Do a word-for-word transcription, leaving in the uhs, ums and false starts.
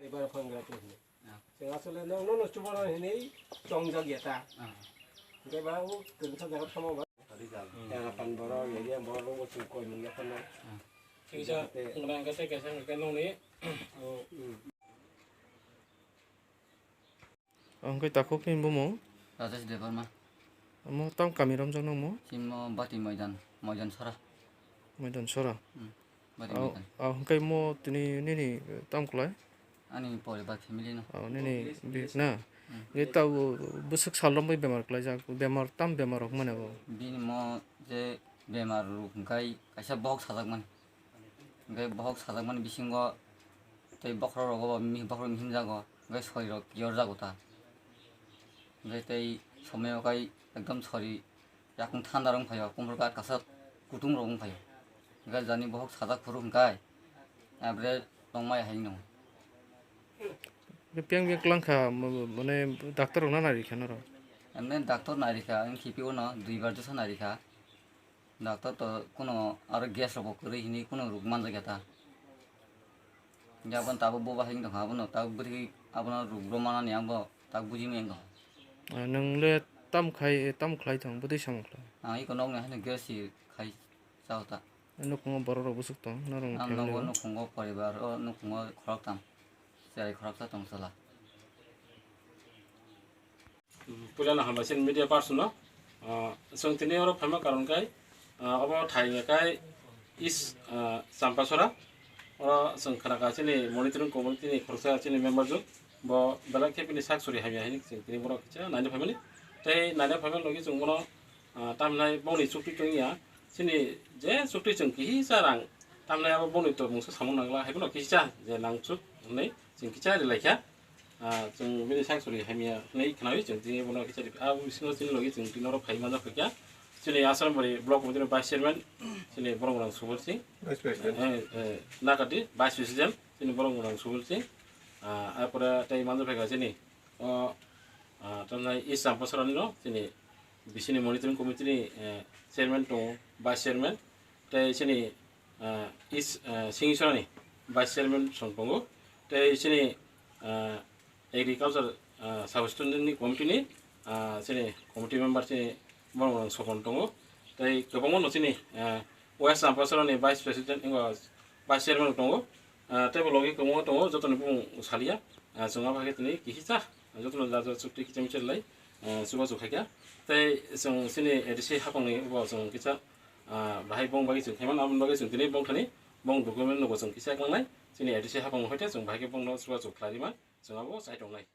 Ebar phang gra tu hini. Ah. Chwng asole no, no, no, chuba no hini chongjak ya ta. Ah. Hingke ba o kwrwngsa jaga thamo ba. Hmm. Tera pan borok, area borok, bo chwng koi mung ya phano. Ah. Kisa, Jate. Ngana hingke tei kaisa hingke nongni. Hmm. Hingke takhuk ni bumung? Rajesh Debbarma. Omo tam kami romjak nangmo? Simo Bati Moidan, Moidan Sora. Moidan Sora. Hmm. Bati Moidan. Hingke mo tini nini tam klai? Ani poribar family no. Nini bi-, na? Hmm. Hingke tabo bwswk sal romwi bemar klaijak, bemar tam bemar rok mane bo? Bini mo je bemar rok hingkai kaisa bohok sajak mani. Hingke bohok sajakmani bisingo tei bokhorok rogo bo mi-, bokhorok mihim jago, hingke sorirok kiyor jago ta. Hingke tei somoyo kai ekdom sori yakung thanda rok wng phaio, kumbur kat kasak kutung rok wng phaio. Hingke jani bohok sajak phuru hingkai, abre tongmai hai no. Biyang biyang klang kha, mo-, mane doctor rok na nai rikha norok? Emne doctor nai rikha, ang khiphio no duibar jesa nai rikha. Doctor to kuno aro gas rok bo kwrwi hini kuno ruk manjak ya ta. Hingke abono tabuk bo bahai wng tongkha, abono tabuk bwrwi abono ruk bro manani ang bo tabuk buji maya wng tongkha. Ah, nwng le tam khai, tam khlai thang, bwtwi samung khlai? Ang iko nokni haino gas si khai chao ta. Nukhungo borok rok bwswk tong, norok Ang family nogo o? Nukhungo poribar o nukhungo khoroktham, cherai khoroksa tong chwla. Puila no hambai chini media person no. Ah, chwng tini oro phaima karon kai, ah, obo thai hwnka kai East, ah, Champasora. Oro chwng khna kha chini monitoring committee ni khoroksa chini member jwk. Bo belai khe bini sak suri hamya hinwi chwng tini bono kisa naina phaimani. Tei naina phaimani logi chwng bono, ah, tamhinai bongni chukti tongya. Chini je chukti chwng kihisa rang tamhinai abo bongni to mungsa samung nangla, hai bono kisa je nangchuk hinwi chwng kisa rilai kha. Ah, chwng bini sak suri hamya hwnwi khnawi chwng tini bono kisa ri-, ah, bisingo chini logi chwng tini oro phai manjak kha kya. Chini Asrambari block committee ni vice chairman, chini borok rang Subol Singh. Vice president. Eh, eh, Nakati vice president, chini borok rang Subol Singh. Ah, apore tei manjak kha chini, o, ah, tamnai East Champasora ni no, chini bisini monitoring committee ni, eh, chairman tongo, vice chairman. Tei chini, ah, East, ah, Singhisora ni vice chairman song tongo. Tei chini, ah, agriculture, ah, substandard ni committee ni, ah, chini committee member chini borok rang sokon tongo. Tei kwbangma no chini, ah, West Champasora ni vice president wngkha vice chairman tongo. Ah, tei bo logi kwbangma tongo, joto ni bumung salia. Ah, chwng abo hai khe tini kihisa joto no laja chukti kicham chelai, ah, chubachu khaikha. Tei chwng chini A D C hapang ni bo chwng kisa, ah, bahai bong bai chwng khaimano, aboni bagwi chwng tini bongthani bong document no bo chwng kisa klangnai. Chini A D C hapang hoite chwng bahai khe bongno chubachu khlai rima chwng abo chai tongnai.